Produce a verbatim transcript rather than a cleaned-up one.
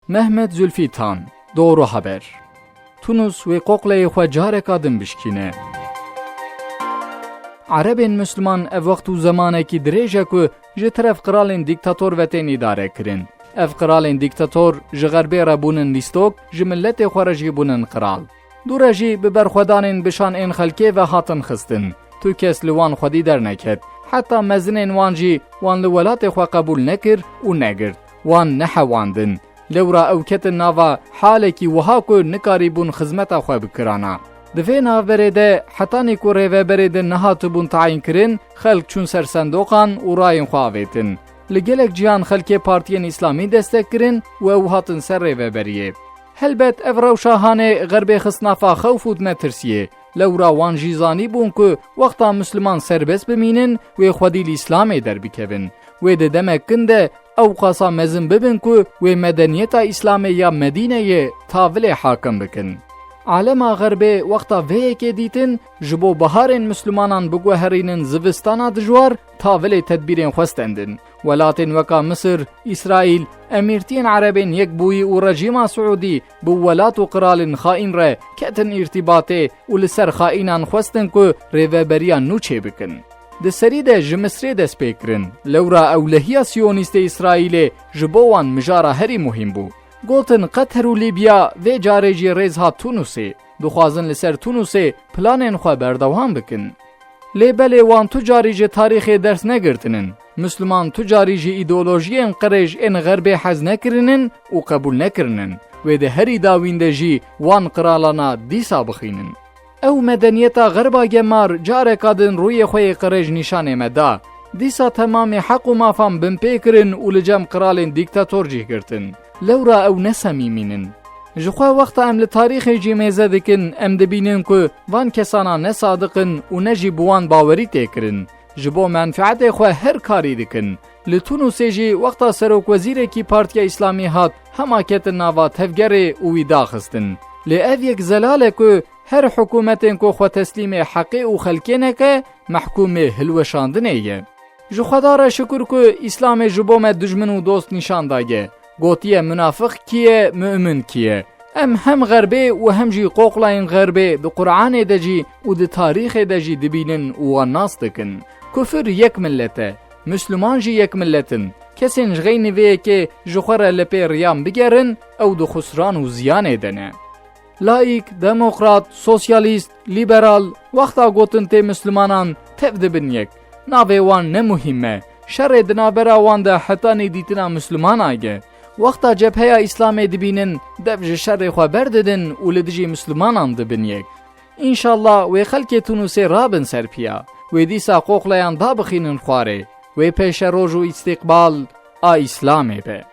Mehmet Zülfî Tan, Doğru Haber. Tunus wê qoqleyê xwe careka din bişkîne. Erebên Misliman ev wext û zemanekî dirêj e ku ji teref qiralên dîktator ve tên îdare kirin. Ev qiralên dîktator ji xerbê re bûnin lîstok, ji miletê xwe re jî bûnin qiral. Dû re jî bi berxwedanên bi şan ên xelkê ve hatin xistin. Tu kes li wan xwedî derneket. Heta mezinên wan jî wan li welatê xwe qebûl nekir û negirt. Wan nehewandin. Lewra ew ketin nava halekî wiha ku nikarîbûn xizmeta xwe bikirana. Di vê navberê de hetanî ku rêveberê din nehatibûn tayînkirin, xelk çûn ser sendoqan û rayên xwe avêtin. Li gelek cihan xelkê partiyên îslamî destek kirin û ew hatin ser rêveberiyê. Helbet ev rewşa hanê xerbê xist nafa xewf û metirsiyê. Lewra wan jî zanîbûn ku wexta Misliman serbest bimînin, wê xwedî li Îslamê derbikevin. Wê di demek kin de ew qasa mezin bibin ku wê medeniyeta Îslamê ya Medîneyê tavilê hakim bikin. Alema Xerbê wexta vê yekê dîtin, ji bo biharên Mislimanan biguherînin zivistana dijwar, tavilê tedbîrên xwe stendin. Welatên weka Misir, Îsraîl, Emîrtiyên Erebên Yekbûyî û rejîma Siûdî bi welat û qiralên xaîn re ketin îrtîbatê û li ser xaînan xwestin ku rêveberiya nû çêbikin. Di serî de ji Misrê dest pê kirin. Lewra ewlehiya Siyonîstê Îsraîlê ji bo wan mijara herî muhîm bû. Gotin Qeter û Lîbya vê carê jî rêz hat Tunusê. Dixwazin li ser Tunusê planên xwe berdewam bikin. Lê belê wan tu carî ji tarîxê ders negirtinin. Misliman tu carî ji îdeolojiyên qirêj ên xerbê hez nekirinin û qebûl nekirinin. Wê di herî dawîn de jî wan qiralana dîsa bixînin. Ew medeniyeta xerba gemar careka din rûyê xwe yê qirêj nîşanê me da. Dîsa temamê heq û mafan binpê kirin û li cem qiralên dîktator cih girtin. Lewra ew ne semîmîn in. Ji xwe wexta em li tarîxê jî mêze dikin, em dibînin ku van kesana ne sadiq in û ne jî bi wan bawerî tê kirin. Ji bo menfeetê xwe her karî dikin. Li Tunusê jî wexta serokwezîrekî Partiya Îslamî hat, hema ketin nava tevgerê û wî daxistin. Lê ev yek zelal e ku her hikûmetên ku xwe teslîmê heqê û xelkê neke, mehkûmê hilweşandinê ye. Ji Xweda re şikur ku Îslamê ji bo me dijmin û dost nîşan daye. Gotiye munafiq kî ye, mu'min kî ye. Em hem xerbê û hem jî qoqlayên xerbê di Qur'anê de jî û di tarîxê de jî dibînin û wan nas dikin. Kufir yek millet e. Misliman jî yek millet in. Kesên ji xeynî vê yekê ji xwe re li pê riyan bigerin, ew di xusran û ziyanê de ne. Laîk, demokrat, sosyalîst, lîberal, wexta gotin tê mislimanan tev dibin yek. Navê wan ne muhîm e. Şerê di navbera wan de hetanî dîtina mislimana ye. Wexta Cebheya Îslamê dibînin, dev ji şerê xwe berdidin û li dijî mislimanan dibin yek. Înşallah wê xelkê Tunusê rabin ser piya. Wê dîsa qoxleyan dabixînin xwarê. Wê pêşeroj û îstîqbal a Îslamê be.